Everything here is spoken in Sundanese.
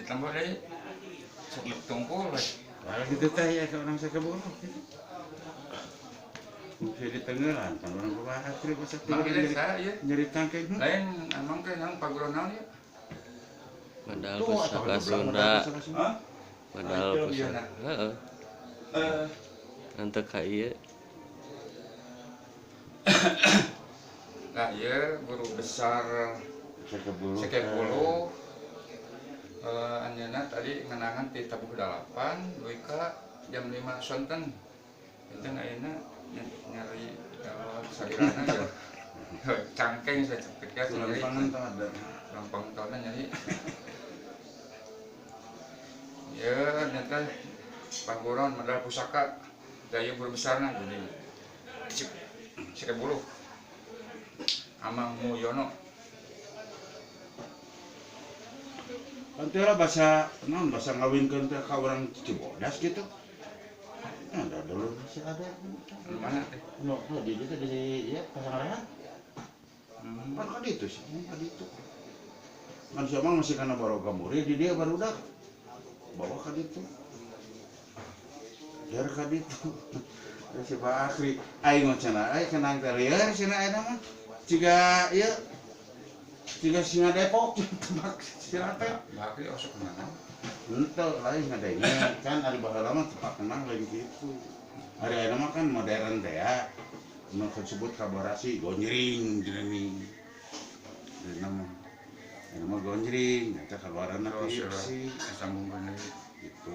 Ditambah deui sok tungkul we. Kalau gitu teh ya ke orang sakabulu gitu. Bisa ditenggelan kan orang kumaha teh bahasa Mang ieu saha ieu? Nyeri tangkeng. Lain amang teh nang paguron naon ieu? Medal pusaka Sunda. Hah? Medal pusaka. Heeh. Nanti ka ieu. Nah, ieu guru besar Sakabulu. Anjeunna tadi ngenangan ti tabuh 8 dugi ka jam 5 sonten. Enten ayeuna nyari salirana ya. Cangkeng saya cepet ya nyari. Lampangan teh ada. Lampang tahunna nyari. Ya, nyata paguron medal pusaka daya guru besarna jadi Sakabulu. Amang Mulyono. Kan teh lah bahasa naon bahasa ngawinkeun teh ka urang Cibodas gitu. Nah, ada dulu masih ada. Anu mana teh? Nu di dieu teh di ieu Pasanggrahan. Kan ka ditu sih, ka ditu. Kan si Amang masih kana baroga murid di dieu barudak. Bawa ka ditu. Biar ka ditu. Si Bakri, aing mah cenah, aing kenang teh lieur cenah ayeuna mah. Jiga ieu jiga singa Depok tebak sirate. Bakri osok kenangan. Henteu lain ngadenge kan ari baheula mah tepak kenang lain kitu. Ari ayeuna mah kan modern teh ya. Nu disebut kaborasi gonjring jeneng. Ayeuna mah ayeuna mah gonjring eta kaluaranna Terus ti sih sambung deui. Gitu.